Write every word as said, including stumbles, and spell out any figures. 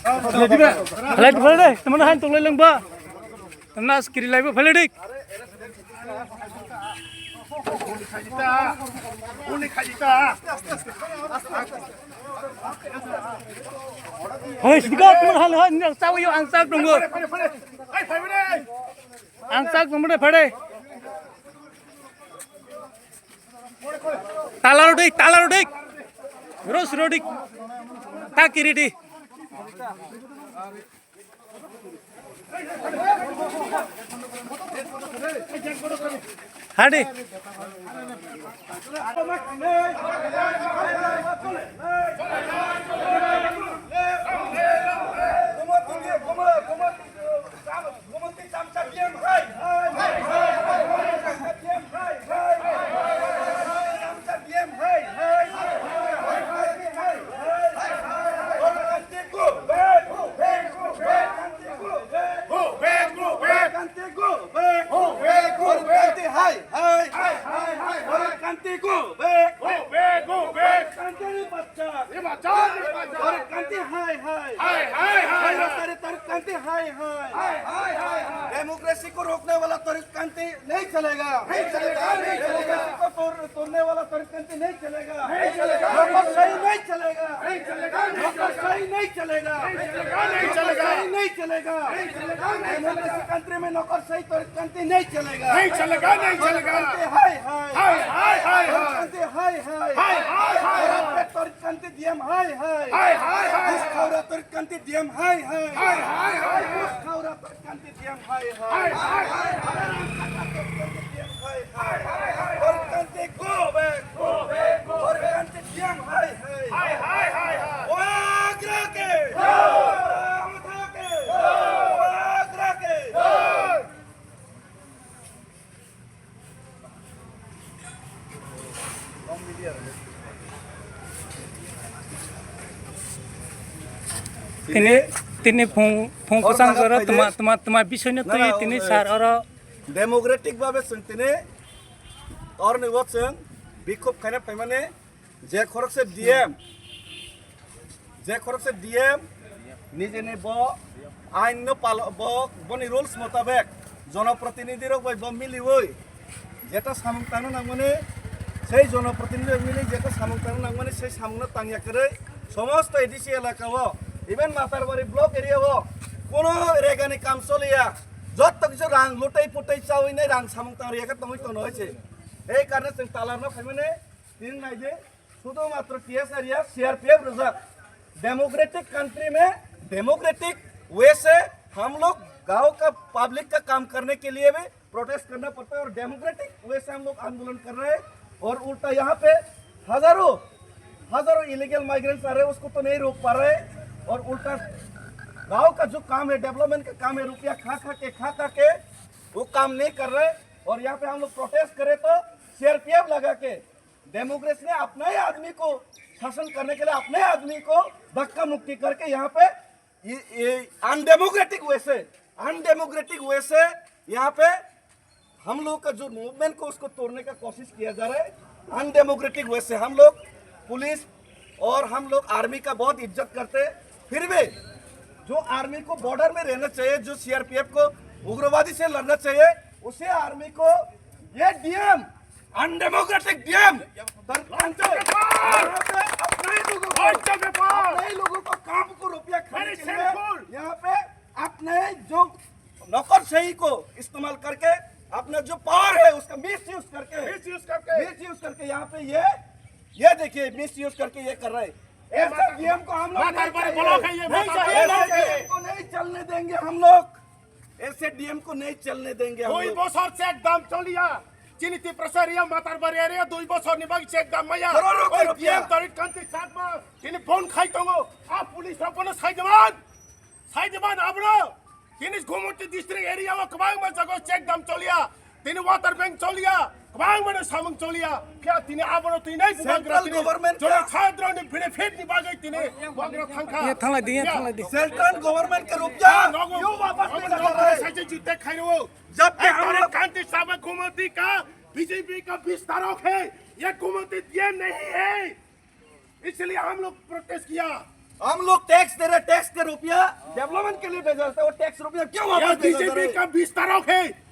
Halai di, halai di, teman hai tong lai lang ba. Nas kiri lai ba, halai di. Hei, sini kau teman hai, hai, ni ang cawi yo, ang cawi tunggu. Ang cawi tunggu deh, pade. Tala rodik, tala rodik. Ros rodik. Takiri di. Hadi. Kanti, go back! Go back, go back! Kanti ni bachcha! Ye bachcha, ye bachcha! Torot Kanti hai hai! Hai, hai, hai, hai! Torot Kanti hai hai! Hai, hai, hai, hai! Democracy को रोकने वाला त्वरित क्रांति नहीं चलेगा। नहीं चलेगा, नहीं चलेगा। Democracy को तोड़, तोड़ने वाला त्वरित क्रांति नहीं चलेगा। नहीं चलेगा। नौकरशाही नहीं चलेगा। नहीं चलेगा, नहीं चलेगा। नौकरशाही नहीं चलेगा। नहीं चलेगा, नहीं चलेगा। नौकरशाही नहीं चलेगा। नहीं चलेगा, नहीं चलेगा। Democracy country में नौकरशाही त्वरित क्रांति नहीं चलेगा। नहीं चलेगा, नहीं चलेगा। Kanti hai hai! Hai, hai, hai, hai! Kanti hai hai! Hai, hai, hai, hai! Torot Kanti D M hai hai! Hai, hai, hai, hai! Buskhaura Torot Kanti D M hai hai! Hai, hai, hai, hai! Buskhaura Torot Kanti D M hai hai! Hai, hai, hai, hai! Torot Kanti go back! Go back, go back! Torot Kanti D M hai hai! Hai, hai, hai, hai! Wagra ke! Jai! Wagra ke! Jai! Wagra ke! Jai! Tini, tini phung, phung kwchang jora tuma, tuma, tuma bisoi no twi tini sir oro. Democratic babe chwng tini orni bo chwng bikhop khaina phaimani. Je khoroksa D M, je khoroksa D M nijeni bo ain no palo, bo, boni rules motabek jonoprotinidhi rok bai bo miliwi jeta samung tangna nangmani, sei jonoprotinidhi rok mili jeta samung tangna nangmani, sei samung no tangya kwrwi somosto A D C elaka o, even Matarbari block area o kono regani kam choliya, jotto kisu rang lutai putai chawi nai rang samung tang riya khe tongwi tono hai se. Ei karne chwng talar no phaimani, tini nai je. Sudhumatro T S R ya C R P F rwjak. Democratic country में democratic way से हम लोग गांव का पब्लिक का काम करने के लिए भी प्रोटेस्ट करना पड़ता है और डेमोक्रेटिक वे से हम लोग आंदोलन कर रहे हैं। और उल्टा यहाँ पे हजारों हजारों इलीगल माइग्रेंट्स आ रहे हैं, उसको तो नहीं रोक पा रहे हैं। और उल्टा गांव का जो काम है, डेवलपमेंट का काम है, रुपया खा खा के खा खा के वो काम नहीं कर रहे हैं। और यहाँ पे हम लोग प्रोटेस्ट करें तो सीआरपीएफ लगा के डेमोक्रेसी ने अपने ही आदमी को शासन करने के लिए अपने आदमी को धक्का मुक्की करके यहाँ पे ये, ये अनडेमोक्रेटिक वे से, अनडेमोक्रेटिक वे से यहाँ पे हम लोग का जो मूवमेंट को उसको तोड़ने का कोशिश किया जा रहा है। अनडेमोक्रेटिक वे से हम लोग पुलिस और हम लोग आर्मी का बहुत इज्जत करते हैं, फिर भी जो आर्मी को बॉर्डर में रहना चाहिए, जो सीआरपीएफ को उग्रवादी से लड़ना चाहिए, उसे आर्मी को ये डीएम अनडेमोक्रेटिक डीएम दरकान से यहाँ पे अपने ही लोगों को, अपने ही लोगों को काम को रुपया खाने के लिए यहाँ पे अपने जो नौकरशाही को इस्तेमाल करके अपना जो पावर है उसका मिसयूज करके, मिसयूज करके, मिसयूज करके यहाँ पे ये, ये देखिए मिसयूज करके ये कर रहे हैं। ऐसा डीएम को हम लोग नहीं चाहिए। नहीं चाहिए, ऐसे डीएम को नहीं चलने देंगे हम लोग। ऐसे डीएम को नहीं चलने देंगे हम लोग। Dui bochor check dam choliya. Chini Tiprasa area, Matarbari area, dui bochor ni bagwi check dam maya. Oi D M Tarik Kanti Chakma, tini bon khai tongo. A police rok bono sai deman. Sai deman abono. Tini Gumoti district area o kwbangma jaga check dam choliya. Tini water bank choliya. Kwbangma no samung choliya. Phiya tini abono tini bubagra tini. Central government ka. Jora chadra ni benefit ni bagwi tini bubagra thangkha. Ye thanglai di, ye thanglai di. Central government ka rupya. Nogo. Yo wapas nahi kar rahe. Sai se jute khai ro. जब भी हम लोग Kanti Chakma Gumoti ka B J P ka bistarok hai, ye Gumoti D M nahi hai. इसलिए हम लोग प्रोटेस्ट किया। हम लोग टैक्स दे रहे, टैक्स के रुपया डेवलपमेंट के लिए भेजा था, वो टैक्स रुपया क्यों वापस भेजा जा रहा है? बीजेपी का बीस तारीख है।